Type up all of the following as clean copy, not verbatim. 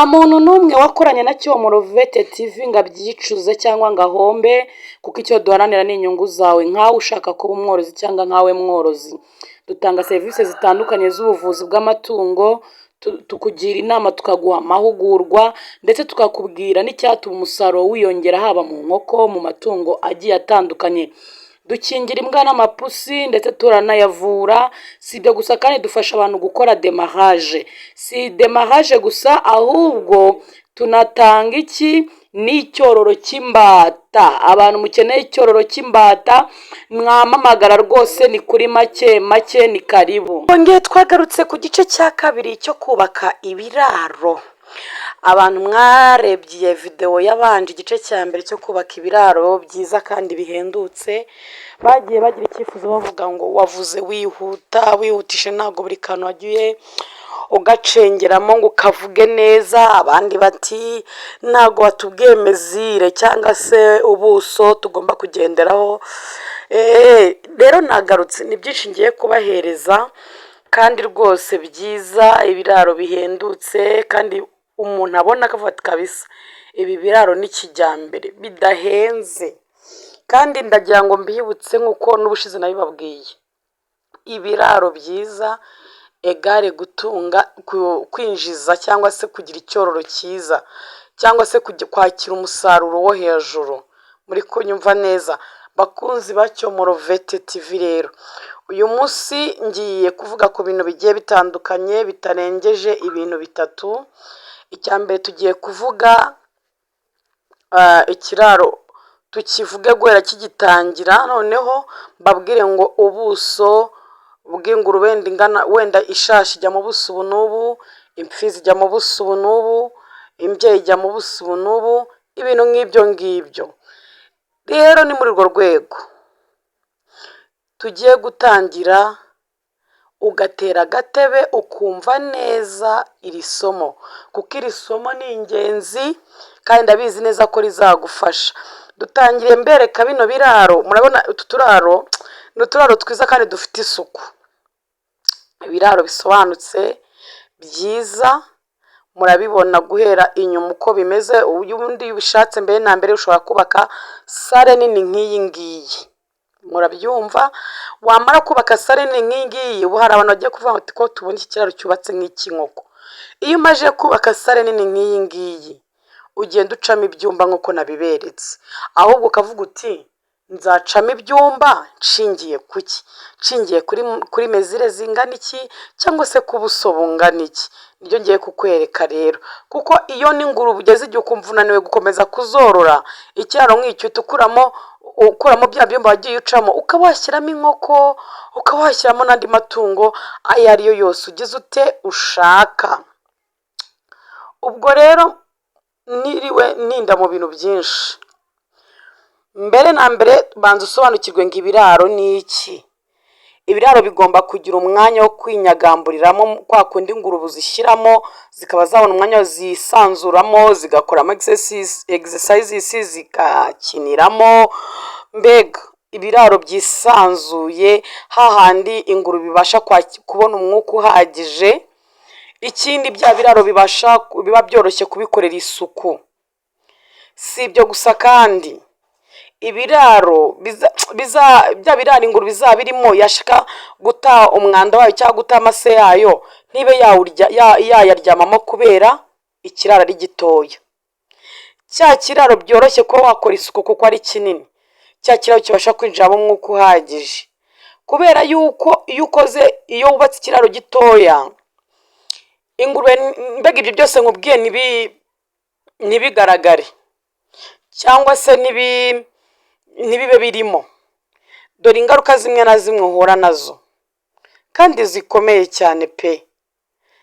Nta muntu n'umwe wakoranye na Cyomoro Vet TV ngo abyicuze cyangwa ngo ahombe, kuko icyo duharanira ni inyungu zawe nkawe ushaka kuba umworozi cyangwa nkawe mworozi. Dutanga serivisi zitandukanye z'ubuvuzi bw'amatungo, tukugira inama, tukaguha amahugurwa, ndetse tukakubwira n'icyatuma umusaruro wiyongera, haba mu nkoko, mu matungo agiye atandukanye. Dukingira imbwa n'amapusi ndetse turanayavura. Si ibyo gusa kandi, dufasha abantu gukora démarrage. Si démarrage gusa, ahubwo tunatanga iki n'icyororo cy'imbata. Abantu mukeneye icyororo cy'imbata, mwampamagara rwose, ni kuri make make, ni karibu. Twongeye twagarutse ku gice cya kabiri cyo kubaka ibiraro. Abantu mwarebye videwo yabanje, igice cya mbere cyo kubaka ibiraro byiza kandi bihendutse, bagiye bagira icyifuzo bavuga ngo wavuze wihuta, wihutishe, ntabwo buri kantu wagiye ugacengeramo ngo ukavuge neza. Abandi bati ntabwo watubwiye mesure cyangwa se ubuso tugomba kugenderaho. Rero nagarutse, ni byinshi ngiye kubahereza kandi rwose byiza, ibiraro bihendutse kandi umuntu abona akavuga ati kabisa ibi biraro ni kijyambere, bidahenze. Kandi ndagira ngo mbibutse nk'uko n'ubushize nabibabwiye, ibiraro byiza égale gutunga, kwinjiza cyangwa se kugira icyororo cyiza cyangwa se kwakira umusaruro wo hejuru. Muri kunyumva neza, bakunzi ba Cyomoro Vet TV? Rero uyu munsi ngiye kuvuga ku bintu bigiye bitandukanye bitarengeje ibintu bitatu. Icya mbere, tugiye kuvuga ikiraro, tukivuge guhera kigitangira, noneho mbabwire ngo ubuso bw'ingurube wenda ingana, wenda ishashi ijya mu buso ubu n'ubu, imfizi ijya mu buso ubu n'ubu, imbyeyi ijya mu buso ubu n'ubu, ibintu nk'ibyo ngibyo. Rero ni muri urwo rwego tugiye gutangira, ugatera agatebe ukumva neza iri somo, kuko iri somo ni ingenzi kandi ndabizi neza ko rizagufasha. Dutangiriye mbereka bino biraro. Murabona utu turaro ni uturaro twiza kandi dufite isuku, ibiraro bisobanutse byiza. Murabibona guhera inyuma uko bimeze. Ubundi iyo ubishatse, mbere na mbere ushobora kubaka salle nini nk'iyi ngiyi, murabyumva. Wamara kubaka salle nini nk'iyi ngiyi, ubu hari abantu bagiye kuvuga bati ko tubona iki kiraro cyubatse nk'icy'inkoko. Iyo umaze kubaka salle nini nk'iyi ngiyi, ugenda ucamo ibyumba nk'uko nabiberetse. Ahubwo ukavuga uti nzacamo ibyumba nshingiye ku ki? Nshingiye kuri mesure zingana iki cyangwa se ku buso bungana iki? Nibyo ngiye kukwereka rero, kuko iyo n'ingurube ugeze igihe ukumva unaniwe gukomeza kuzorora, ikiraro nk'icyo uhita ukuramo bya byumba wagiye ucamo, ukaba washyiramo inkoko, ukaba washyiramo n'andi matungo ayo ari yo yose ugize ute ushaka. Ubwo rero niriwe ninda mu bintu byinshi. Mbere na mbere, banza usobanukirwe ngo ibiraro ni iki. Ibiraro bigomba kugira umwanya wo kwinyagamburiramo, kwa kundi ingurube uzishyiramo zikaba zabona umwanya zisanzuramo, zigakoramo exercises, zigakiniramo. Mbega ibiraro byisanzuye, hahandi ingurube ibasha kubona umwuka uhagije. Ikindi, bya biraro bibasha biba byoroshye kubikorera isuku. Si ibyo gusa kandi, ibiraro bya biraro ingurube izaba irimo, yashaka guta umwanda wayo cyangwa guta amase yayo, ntibe yayaryamamo kubera ikiraro ari gitoya. Cya kiraro byoroshye kuba wakora isuku kuko ari kinini. Cya kiraro kibasha kwinjiramo umwuka uhagije, kubera yuko iyo ukoze, iyo wubatse ikiraro gitoya, ingurube, mbega ibyo byose nkubwiye ntibigaragare cyangwa se ntibibe birimo, dore ingaruka zimwe na zimwe uhura nazo kandi zikomeye cyane pe.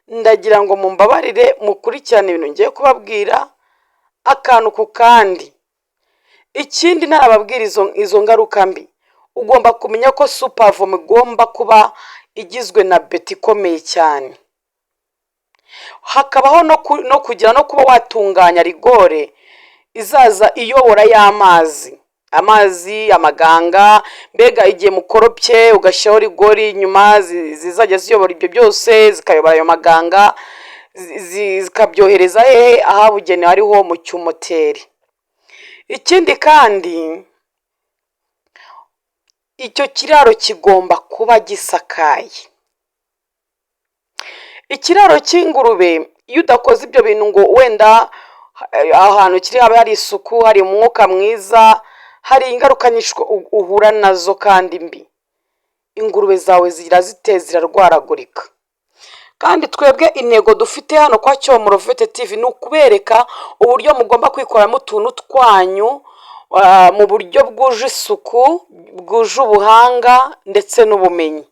Ndagira ngo mumbabarire mukurikirane ibintu ngiye kubabwira akantu ku kandi. Ikindi, ntarababwira izo ngaruka mbi, ugomba kumenya ko sous-pavement igomba kuba igizwe na béton ikomeye cyane, hakabaho no kugira no kuba watunganya rigole izaza iyobora y'amazi, amazi amaganga. Mbega igihe mukoropye, ugashyiraho rigori inyuma zizajya ziyobora ibyo byose, zikayobora ayo maganga. zikabyohereza hehe? Ahabugenewe, ariho mu cyumoteri. Ikindi kandi, icyo kiraro kigomba kuba gisakaye. Ikiraro cy'ingurube, iyo udakoze ibyo bintu ngo wenda ahantu kiri habe hari isuku, hari umwuka mwiza, hari ingaruka nyinshi uhura nazo kandi mbi. Ingurube zawe zirazite zirarwaragurika. Kandi twebwe intego dufite hano kwa Cyomoro Vet TV ni ukubereka uburyo mugomba kwikoramo utuntu twanyu mu buryo bwuje isuku, bwuje ubuhanga ndetse n'ubumenyi,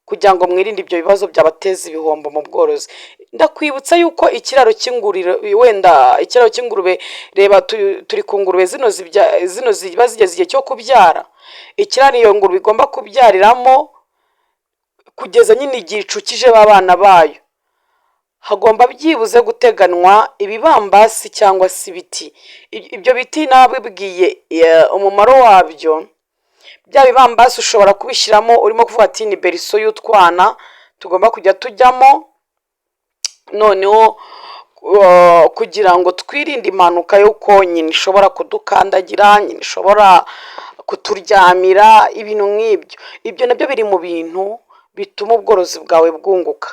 kugira ngo mwirinde ibyo bibazo byabateza ibihombo mu bworozi. Ndakwibutsa yuko ikiraro cy'ingurube, wenda ikiraro cy'ingurube, reba turi ku ngurube zino zino ziba zigeze igihe cyo kubyara. Ikiraro iyo ngurube igomba kubyariramo kugeza nyine igihe icukije abana bayo, hagomba byibuze guteganywa ibibambasi cyangwa se ibiti. Ibyo biti nabibwiye umumaro wabyo. Bya bibambasi ushobora kubishyiramo urimo kuvuga ati ni berceau y'utwana tugomba kujya tujyamo, noneho kugira ngo twirinde impanuka y'uko nyina ishobora kudukandagira, nyina ishobora kuturyamira, ibintu nk'ibyo. Ibyo nabyo biri mu bintu bituma ubworozi bwawe bwunguka.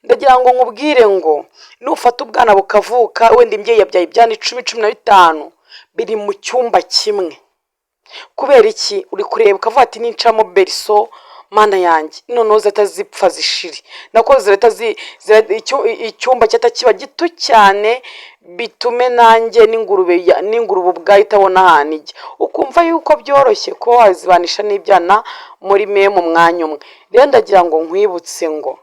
Ndagira ngo nkubwire ngo nufata ubwana bukavuka, wenda imbyeyi yabyaye ibyana 10, 15, biri mu cyumba kimwe, kubera iki? Uri kureba ukavuga ati nincamo berceau, Mana yanjye, noneho zihita zipfa zishire, nako zihita icyumba cyahita kiba gito cyane, bitume nanjye n'ingurube ubwayo itabona ahantu ijya. Ukumva yuko byoroshye kuba wazibanisha n'ibyana muri mu mwanya umwe. Rero ndagira ngo nkwibutse ngo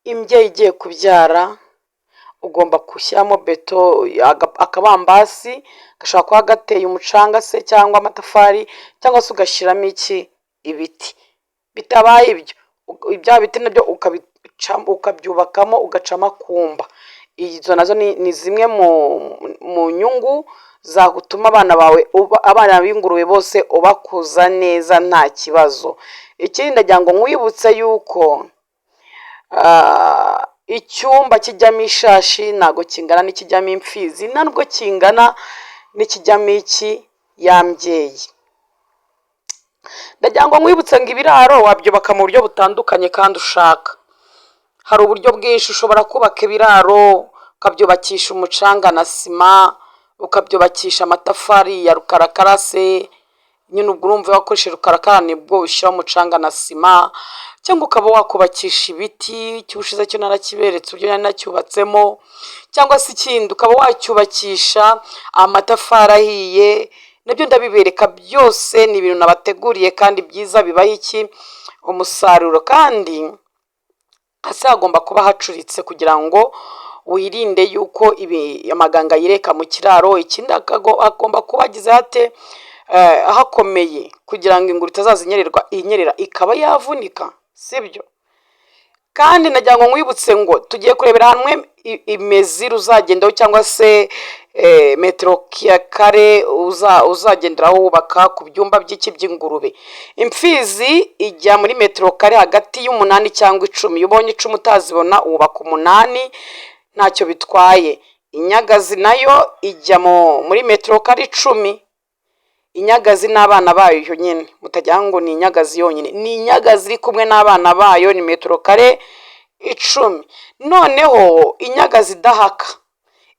imbyeyi igiye kubyara ugomba gushyiramo beto, akabambasi gashobora kuba gateye umucanga se cyangwa amatafari, cyangwa se ugashyiramo iki? Ibiti. Bitabaye ibyo, bya biti nabyo ukabyubakamo, ugacamo akumba. Izo nazo ni zimwe mu nyungu zagutuma abana bawe, abana b'ingurube bose ubakuza neza nta kibazo. Ikindi, ndagira ngo nkwibutse yuko icyumba kijyamo ishashi ntabwo kingana n'ikijyamo imfizi, ntabwo kingana n'ikijyamo iki? Ya mbyeyi. Ndagira ngo nkwibutse ngo ibiraro wabyubaka mu buryo butandukanye kandi ushaka. Hari uburyo bwinshi ushobora kubaka ibiraro: ukabyubakisha umucanga na sima, ukabyubakisha amatafari ya rukarakara se nyine, ubwo urumva wakoresheje rukarakara nibwo ushyiraho umucanga na sima, cyangwa ukaba wakubakisha ibiti. Icy'ubushize cyo narakiberetse uburyo nari nacyubatsemo. Cyangwa se ikindi, ukaba wacyubakisha amatafari ahiye, nabyo ndabibereka. Byose ni ibintu nabateguriye kandi byiza bibaha iki? Umusaruro. Kandi hasi hagomba kuba hacuritse kugira ngo wirinde yuko amaganga yireka mu kiraro. Ikindi, hagomba kuba hagize hate? Hakomeye, kugira ngo ingurube itazaza inyerera ikaba yavunika, sibyo? Kandi nagira ngo nkwibutse ngo tugiye kurebera hamwe imezire uzagendaho cyangwa se metero kare uzagenderaho wubaka ku byumba by'iki? By'ingurube. Imfizi ijya muri metero kare hagati y'umunani cyangwa 10. Iyo ubonye 10 utazibona, wubaka 8, ntacyo bitwaye. Inyagazi nayo ijya muri metero kare 10. Inyagazi n'abana bayo nyine, mutagira ngo ni inyagazi yonyine, ni inyagazi iri kumwe n'abana bayo, ni metero kare 10. Noneho inyagazi idahaka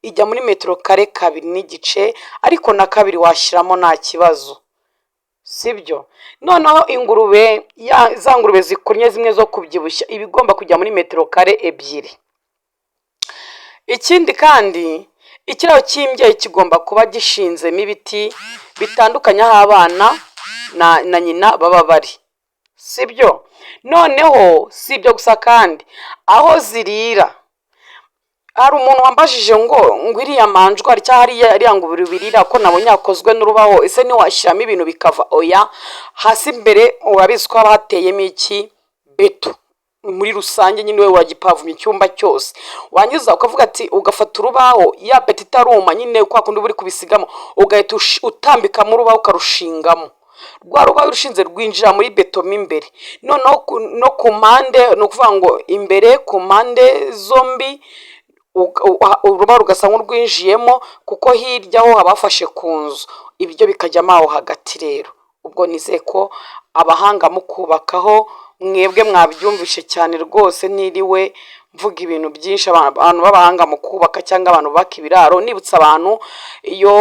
ijya muri metero kare 2.5, ariko na 2 washyiramo nta kibazo, sibyo? Noneho ingurube, za ngurube zikunnye zimwe zo kubyibushya, iba igomba kujya muri metero kare 2. Ikindi kandi, ikiraro cy'imbyeyi kigomba kuba gishinzemo ibiti bitandukanye aho abana na nyina baba bari, sibyo? Noneho si ibyo gusa kandi, aho zirira, hari umuntu wambajije ngo iriya mangeoire cyangwa hariya iriya ngurube birira ko nabonye yakozwe n'urubaho, ese ntiwashyiramo ibintu bikava? Oya. Hasi imbere urabizi ko haba hateyemo iki? Beto. Muri rusange nyine wowe wagipavomye icyumba cyose, wangiza ukavuga ati ugafata urubaho, ya beto itaruma nyine, kwa kundi uba uri kubisigamo, ugahita utambikamo urubaho ukarushingamo. Rwa rubaho rushinze rwinjira muri beto mo imbere. Noneho no ku mpande, ni ukuvuga ngo imbere ku mpande zombi urubaho rugasa nk'urwinjiyemo, kuko hirya ho haba hafashe ku nzu, ibiryo bikajyamo aho hagati. Rero ubwo nizeye ko abahanga mu kubakaho mwebwe mwabyumvishe cyane rwose, ntiriwe mvuga ibintu byinshi. Abantu b'abahanga mu kubaka cyangwa abantu bubaka ibiraro, nibutsa abantu, iyo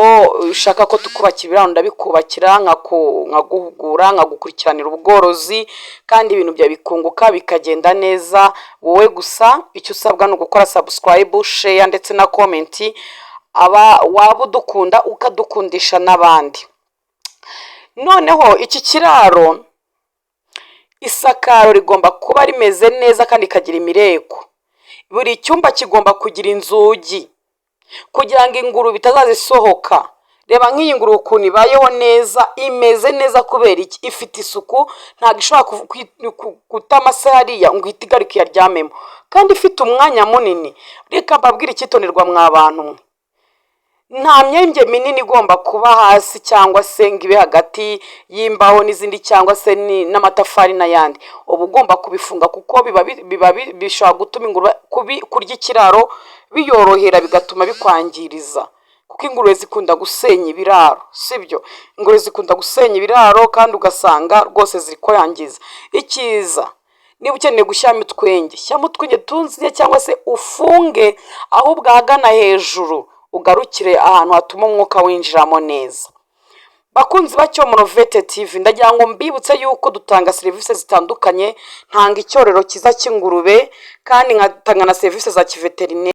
ushaka ko tukubakira ibiraro ndabikubakira, nkaguhugura, nkagukurikiranira ubworozi, kandi ibintu byawe bikunguka, bikagenda neza. Wowe gusa icyo usabwa ni ugukora subscribe, share ndetse na comment. Aba waba udukunda ukadukundisha n'abandi. Noneho iki kiraro, isakaro rigomba kuba rimeze neza kandi rikagira imireko. Buri cyumba kigomba kugira inzugi kugira ngo ingurube itazaza isohoka. Reba nk'iyi ngurube ukuntu ibayeho neza, imeze neza. Kubera iki? Ifite isuku, ntabwo ishobora guta amase hariya ngo ihite igaruka iyaryamemo, kandi ifite umwanya munini. Reka mbabwire icyitonderwa mwa bantu mwe: nta myenge minini igomba kuba hasi cyangwa se ngo ibe hagati y'imbaho n'izindi cyangwa se n'amatafari n'ayandi. Uba ugomba kubifunga kuko biba bishobora gutuma ingurube kurya ikiraro biyorohera, bigatuma bikwangiriza, kuko ingurube zikunda gusenya ibiraro, sibyo? Ingurube zikunda gusenya ibiraro kandi ugasanga rwose ziri kwangiza. Icyiza, niba ukeneye gushyiramo utwenge, shyiramo utwenge tunziye cyangwa se ufunge, ahubwo ahagana hejuru ugarukire ahantu hatuma umwuka winjiramo neza. Bakunzi ba Cyomurovete TV, ndagira ngo mbibutse yuko dutanga serivisi zitandukanye. Ntanga icyororo cyiza cy'ingurube kandi nkatanga na serivisi za kiveterineri.